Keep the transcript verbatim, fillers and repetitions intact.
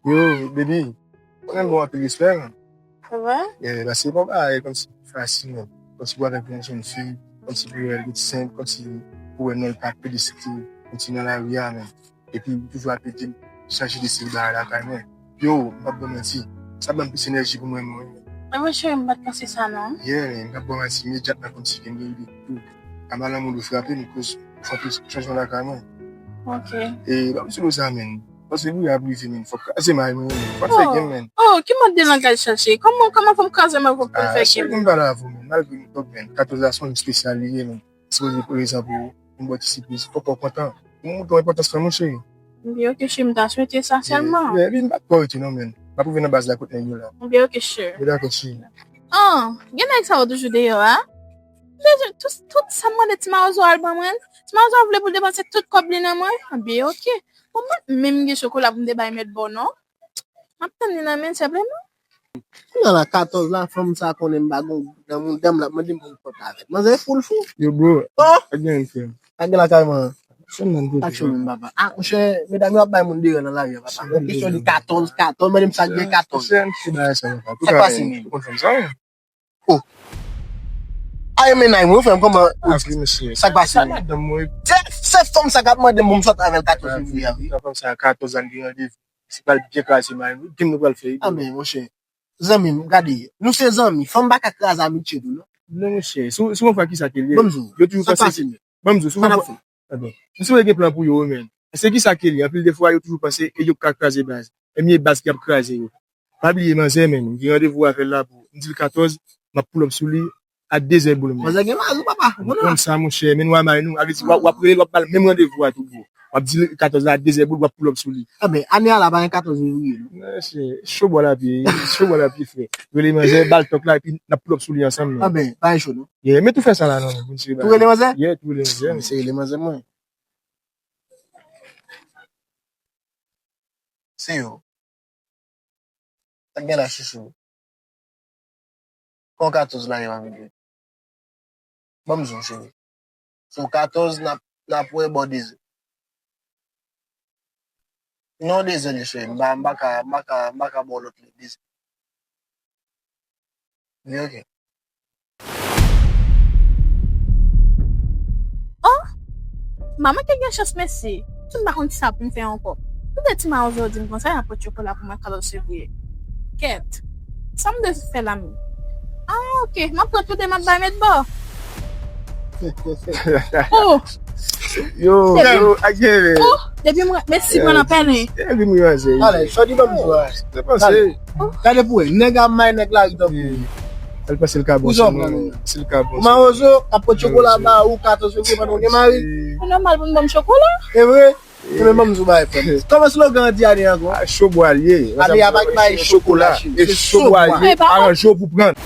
Yo, baby, mwen gen bon anpil respè, man. Sa va? Yeah, paske bon bagay kòmsi fasil, man. Kòmsi pou avèk yon jèn fi, kòmsi pou wè l tout senp, kòmsi pou wè non l pa pede site, kòmsi nan lari a, man. Epi, li toujou ap ede m chanje de stil bagay lakay mwen. Yo, m p ap ba w manti. Sa ban m plis enèji pou mwen menm, wi. Men mwen cheri, m pa t panse sa, non. Yeah, man, m p ap ba w manti. Imedyatman, kòmsi ke m gen ide tou. Kama lanmou li frape m, koz fè anpil chanjman lakay mwen. Ok. E, pa m sou sa, man. Paske bri ap rive, man. Fòk kraze may mwen, man. Fòk fè game, man. Oh, ki mòd de langaj sa, cheri? Kòman, kòman fò m kraze may pou m fè game? Ah, cheri, m pale avè w, man. Malgre nou tòg, man. Katòz la se yon jou espesyal li ye, man. Sipoze prezan pou, pou m ba w ti sipriz. Fòk ou kontan. Pou m montre w enpòtans lan, mon cheri. Ebyen, ok, cheri, m ta swete sa sèlman. Ebyen, m pa t kwè w rete non, man. M ap rive nan baz la kot nèg yo la. Ebyen, ok, cheri. Yo dakò, cheri. Ah, gen nèg sa yo toujou deyò a? Bezwen, tout, tout sa m mande ti mawozo al ban mwen. Ti mawozo vle pou l depanse tout kòb li nan mwen. Ebyen, ok. Bon, mwen menm gen chokola pou m te bay mèt bò, non. M ap tann li nan men, senpleman. Kounye a la, katòz la, fanm sa konnen m pa gon gout nan mouda m, l ap mande m pou m sòt avè l. Manzè foul fou. Yo, bro, oh! Pa gen anyen, frè m. Pa gen lakay mwen. Fè m nan kote, pa cho menm, papa. Ah, monchè, medam yo ap bay moun deran nan lari a, papa. Yon kesyon de katòz, katòz, mande m sa k gen katòz. Sa k pase menm? Ou konn fanm sa, wi. Oh. Ay, men ay, mwen, frè m, kòman? Ah, wi, mesye. Sa k pase menm? Madanm mwen. Se, se fanm sa k ap mande m pou m sòt avè l katòz fevriye a, wi. Sa fanm sa, katòz la, n gen randevou. Se pral byen kraze may nou. Di m nou pral fè. Ah, men, monchè. Zanmi m, gade, nou se zanmi. Fanm pa ka kraze amitye tou, non. Non, monchè. Si w, si w fè kisa ke l ye? Ban m di w. Yo toujou panse. Ban m di w, si w fè. Ebyen, si w gen plan pou yo, men. Se kisa ke l ye? Anpil de fwa, yo toujou panse e yo ka kraze baz. Ebyen, baz ki ap kraze yo. Pa bliye, manzè, men. M gen randevou avè l la pou, m di l katòz, m ap pull up sou li. A dezè boul, men. Manzè gen mari, papa. Ou konn sa, monchè. Men nou a may nou. A vle di, w ap, w ap rele l, w ap ba l menm randevou a tou, bro. W ap di l katòz la, a dezè boul, w ap pull up sou li. Anben, ane a la pa gen katòz fevriye, non. Mesye, cho bò l ap ye, cho bò l ap ye, frè. Rele manzè, ba l tòk la, epi n ap pull up sou li ansanm, men. Anben, pa gen cho, non. Yeah, men tou fè sa la, non, men, pou n sere bagay. Tou rele manzè? Yeah, tou rele manzè. Anben, se rele manzè mwen. Se yo. Sa k gen la, chouchou? Kon katòz la yo a vin jwe. Ban m di w, cheri. Sou katòz, n ap, n ap wè bò dezè. Non, dezè li, cheri. M pa, m pa ka, m pa ka, m pa ka ba w lòt lè, dezè. Li ok. Oh! M pa manke gen chans, mesye. M pa konn kisa pou m fè ankò. Tout de ti mawozo di m konsa, y ap pot chokola pou mwen katòz fevriye. Kèt. Sa m dwe fè la menm? Ah, ok. M ap pran tou de, m ap bay mèt bò. Oh! Yo, yo, a gen, men. Oh! Depi mwen, mesi, mwen nan pèlen. Depi mwen ranse. Ale, sòti ban m di w a. Se panse. Gade pou wè, nèg ap may nèg lari tankou. Al panse l ka bon, si l ka bon. Mawozo ap pot chokola ba ou katòz fevriye pandan w gen mari. Se nòmal pou n ban m chokola. E vre? Se menm ban m di w bagay, frè m. Kòman slogan an di ane an ankò? A, cho bwa l ye. Ane a pa bay chokola, cheri. E cho bwa l ye. Aranje w pou pran.